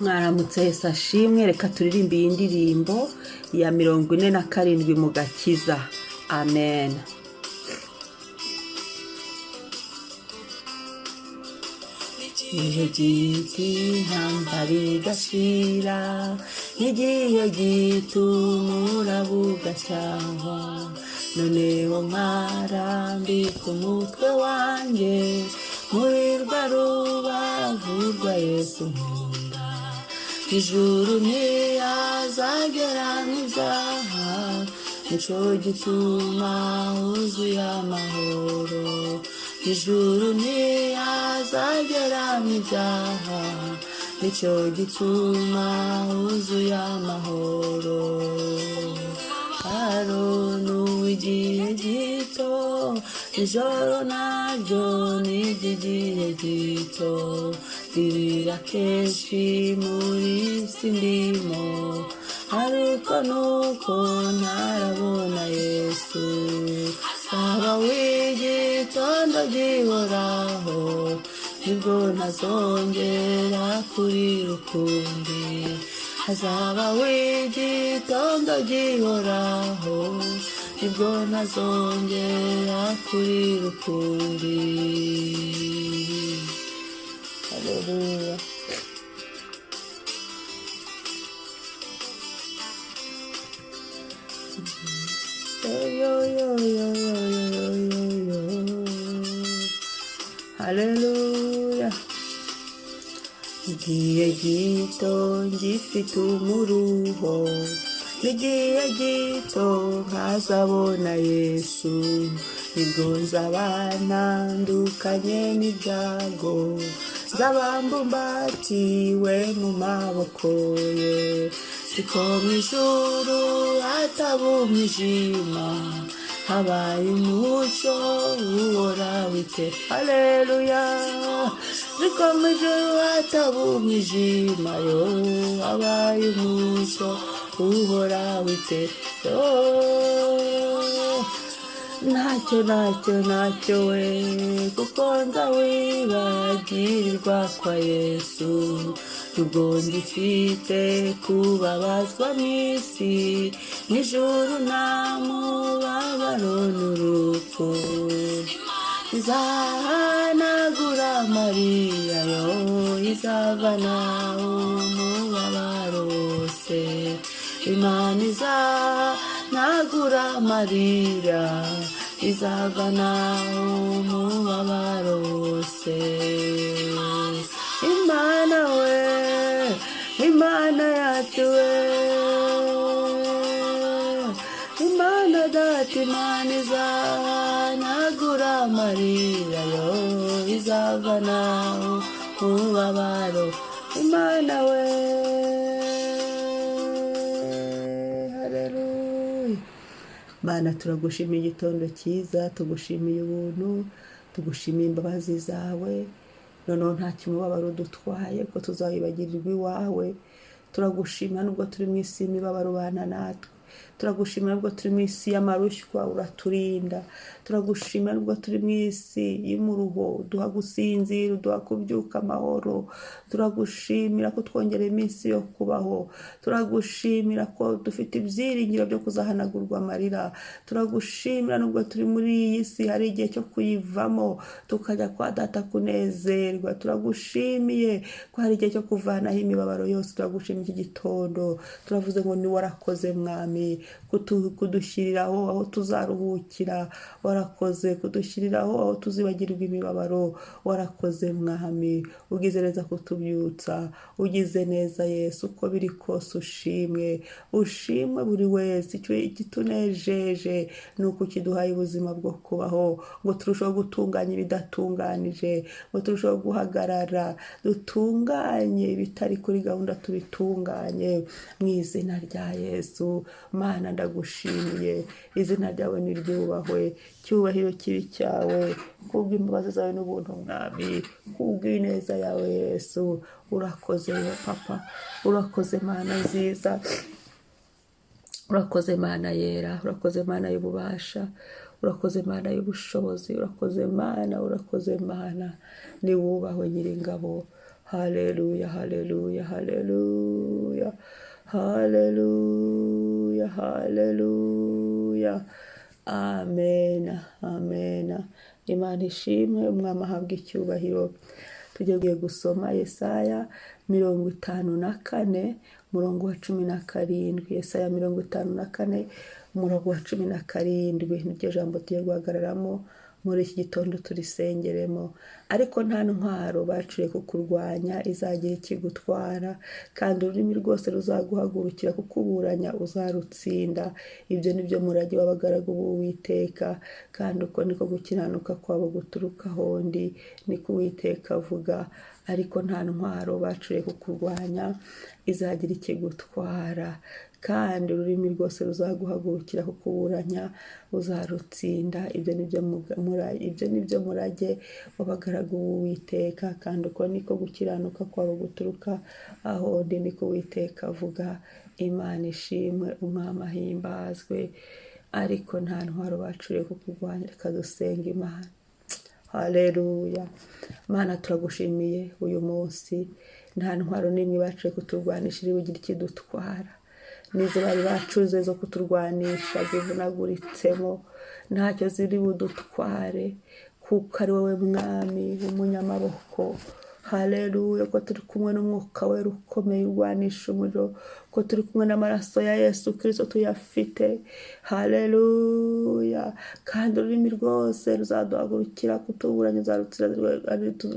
Mwaramutse, Yesu ashimwe. Reka turirimbe iyi ndirimbo ya 47 mu gakiza. Amen. Igihe gito intambara igashira, n'igihe gito umuraba ugashyahwa, noneho nkarambika umutwe wanjye muri rwa rubavu rwa Yesu nkunda. Ijuru ntiyazagera n'ibyaha, nico gituma huzuye amahoro. Ijuru ntiyazagera n'ibyaha, nicyo gituma huzuye amahoro. Aroni igihe gito, ijoro naryo ni iry'igihe gito, ririra kenshi muri isi ndimo, ariko nuko ntarabona Yesu. Saba w'igitondo gihoraho, nibwo ntazongera kurira ukundi. Hazaba w'igitondo gihoraho, nibwo ntazongera kurira ukundi. Haleluya. Yo, yo, yo, yo, yo, yo, yo. Haleluya. Igihe gito ngifite umuruho, n'igihe gito nkazabona Yesu, nibwo nzaba ntandukanye n'ibyago, nzaba mbumbatiwe mu maboko ye. Siko mu ijuru hataba umwijima, habaye umucyo uhoraho iteka. Haleluya. Siko mu ijuru hataba umwijima, yo habaye umucyo uhoraho iteka. Ntacyo, ntacyo, ntacyo we, kuko nza wibagirirwa kwa Yesu. Ubwo ngifite kubabazwa mu isi, mu ijuru nta mubabaro n'urupfu. Izahanagura Mariya, yo izavana umubabaro wose. Imana izahanagura amarira, izavana umubabaro wose. Imana we, Imana yacu we, Imana data, Imana izahanagura amarira, yo izavana umubabaro. Imana we, haleluya. Mana, turagushimiye igitondo cyiza, tugushimiye ubuntu, tugushimiye imbabazi zawe. Noneho nta kimubabaro dutwaye, ko tuzawibagirirwa iwawe. Turagushimira nubwo turi mu isi y'imibabaro, ubana natwe. Turagushimira nubwo turi mu isi y'amarushywa, uraturinda. Turagushimira nubwo turi mu isi y'umuruho, uduha gusinzira, uduha kubyuka amahoro. Turagushimira ko twongereye iminsi yo kubaho. Turagushimira ko dufite ibyiringiro byo kuzahanagurwa amarira. Turagushimira nubwo turi muri iyi si, hari igihe cyo kuyivamo tukajya kwa data kunezerwa. Turagushimiye ko hari igihe cyo kuvanaho imibabaro yose. Turagushimiye iki gitondo, turavuze ngo ni warakoze mwami kudushyiriraho aho tuzaruhukira, warakoze kudushyiriraho aho tuzibagirwa imibabaro. Warakoze mwami, ugize neza kutubyutsa, ugize neza Yesu. Uko biri kose ushimwe, ushimwe buri wese. Icyo ikitunejeje ni uko ukiduhaye ubuzima bwo kubaho, ngo turusheho gutunganya ibidatunganije, ngo turusheho guhagarara dutunganye ibitari kuri gahunda, tubitunganye mu izina rya Yesu. Mana, ndagushimiye, izina ryawe niryubahwe, cyubahiro kibi cyawe, kubw'imbabazi zawe n'ubuntu mwami, kubw'ineza yawe Yesu. Urakoze yo papa, urakoze Mana nziza, urakoze Mana yera, urakoze Mana y'ububasha, urakoze Mana y'ubushobozi, urakoze Mana, urakoze Mana, niwubahwe Nyiringabo. Haleluya, haleluya, haleluya, haleluya, haleluya. Amena, amena. Imana ishimwe, Umwami ahabwa icyubahiro. Tugiye gusoma Yesaya 54, umurongo wa 17. Yesaya 54, umurongo wa 17, niryo jambo tugiye guhagararamo muri iki gitondo, turisengeremo. Ariko nta ntwaro baciye kukurwanya izagira ikigutwara, kandi ururimi rwose ruzaguhagurukira kukuburanya uzarutsinda. Ibyo ni byo murage w'abagaragu b'Uwiteka, kandi uko niko gukiranuka kwabo guturuka aho ndi, niko Uwiteka avuga. Ariko nta ntwaro baciye kukurwanya izagira ikigutwara, kandi ururimi rwose ruzaguhagurukira kukuburanya uzarutsinda. Ibyo ni byo murage w'abagaragu b'Uwiteka, kandi uko niko gukiranuka kwabo guturuka aho ndi, niko Uwiteka avuga. Imana ishimwe, Umwami ahimbazwe. Ariko nta ntwaro bacuriye kukurwanya. Reka dusenga Imana. Haleluya. Mana, turagushimiye uyu munsi. Nta ntwaro n'imwe baciye kuturwanisha iri bugire ikidutwara. N'izo bari bacuze zo kuturwanisha zivunaguritsemo, ntacyo ziri budutware, kuko ari wowe Mwami w'umunyamaboko. Haleluya, ko turi kumwe n'Umwuka Wera ukomeye urwanisha umuriro, ko turi kumwe n'amaraso ya Yesu Kirisito tuyafite. Haleluya. Kandi ururimi rwose ruzaduhagurukira kutuburanya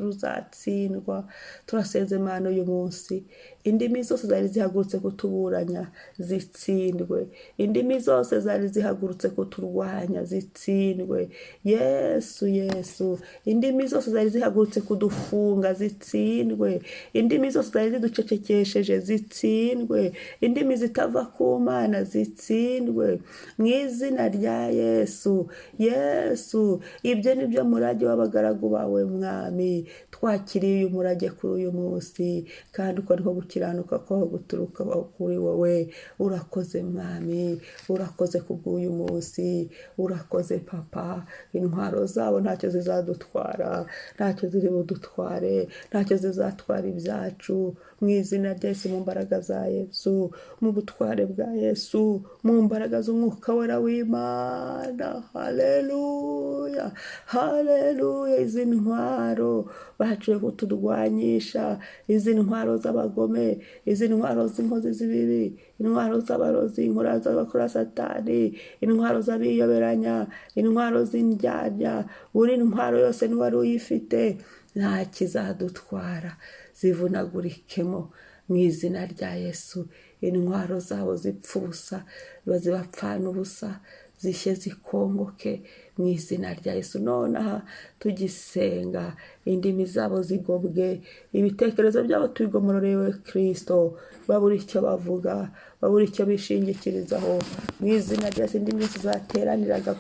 ruzatsindwa. Turasenze Imana uyu munsi, indimi zose zari zihagurutse kutuburanya zitsindwe, indimi zose zari zihagurutse kuturwanya zitsindwe. Yesu, Yesu, indimi zose zari zihagurutse kudufunga zitsindwe, indimi zose zari ziducecekesheje zitsindwe, indimi zitava ku Mana zitsindwe mu izina rya Yesu. Yesu, ibyo ni byo murage w'abagaragu bawe Mwami. Twakiriye uyu murage kuri uyu munsi, kandi uko niko gukiranuka kwawe guturuka kuri wowe. Urakoze Mwami, urakoze kubw'uyu munsi, urakoze Papa. Intwaro zabo ntacyo zizadutwara, ntacyo ziri budutware, ntacyo zizatwara ibyacu, mu izina rya Yesu, mu mbaraga za Yesu, mu butware bwa Yesu, mu mbaraga z'Umwuka Wera w'Imana. Haleluya, haleluya. Izi ntwaro baciye kuturwanyisha, izi ntwaro z'abagome, izi ntwaro z'inkozi z'ibibi, intwaro z'abarozi, intwaro z'abakora Satani, intwaro z'abiyoberanya, intwaro z'indyarya, buri ntwaro yose n'uwari uyifite nta kizadutwara, zivunagurikemo mu izina rya Yesu. Intwaro zabo zipfa ubusa, bazibapfana ubusa, zishye zikongoke mu izina rya Yesu. Nonaha tugisenga, indimi zabo zigobwe, ibitekerezo byabo tubigomororewe Kirisito, babura icyo bavuga, babura icyo bishingikirizaho mu izina rya Yesu. Indimi zose zateraniraga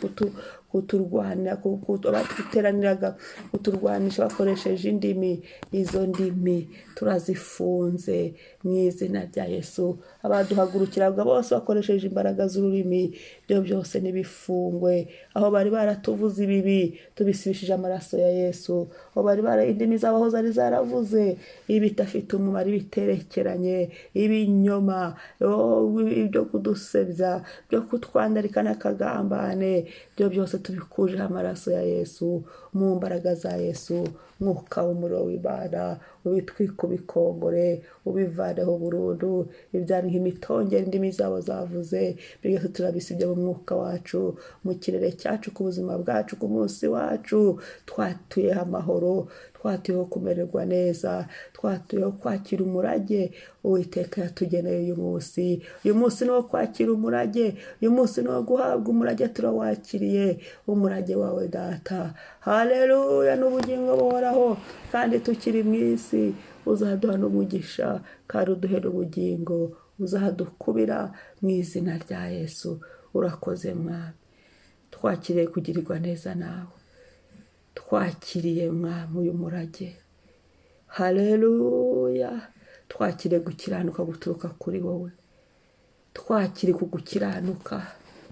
kuturwanya, abateraniraga kuturwanisha bakoresheje indimi, izo ndimi turazifunze mu izina rya Yesu. Abaduhagurukiraga bose bakoresheje imbaraga z'ururimi, ibyo byose ntibifungwe. Aho bari baratuvuze ibibi, tubisibishije amaraso ya Yesu. Aho bari bara indimi zabo aho zari zaravuze ibidafite umumaro, ibiterekeranye, ibinyoma, ibyo kudusebya, byo kutwandarika n'akagambane, ibyo byose tubikujeho amaraso ya Yesu, mu mbaraga za Yesu. Mwuka w'umuriro w'Imana ubitwike, ubikongore, ubivaneho burundu. Ibyari nk'imitongero indimi zabo zavuze, byose turabisibye mu mwuka wacu, mu kirere cyacu, ku buzima bwacu, ku munsi wacu. Twatuyeho amahoro, twatuyeho kumererwa neza, twatuyeho kwakira umurage Uwiteka yatugeneye uyu munsi. Uyu munsi ni uwo kwakira umurage, uyu munsi ni uwo guhabwa umurage, turawakiriye umurage wawe Data. Haleluya, n'ubugingo buhoraho, kandi tukiri mu isi uzaduha n'umugisha, kandi uduhe n'ubugingo uzadukubira mu izina rya Yesu. Urakoze Mwami, twakiriye kugirirwa neza nawe, twakiriye Mwami uyu murage. Haleluya, twakiriye gukiranuka guturuka kuri wowe, twakiriye kugukiranuka.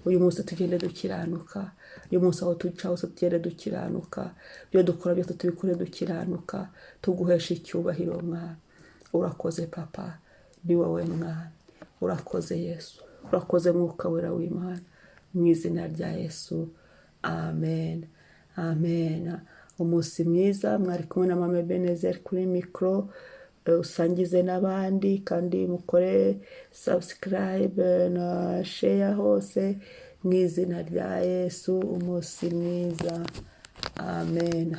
Uyu munsi tugende dukiranuka, uyu munsi aho tuca hose tugende dukiranuka, ibyo dukora byose tubikore dukiranuka, tuguhesha icyubahiro, Mwami. Urakoze Papa, ni wowe Mwami. Urakoze Yesu, urakoze Mwuka Wera w'Imana. Mu izina rya Yesu, amen, amen. Umunsi mwiza. Mwari kumwe na Mama Ebenezer kuri mikoro. Usangize n'abandi kandi mukore subscribe na share hose. Mu izina rya Yesu, umunsi mwiza, amen.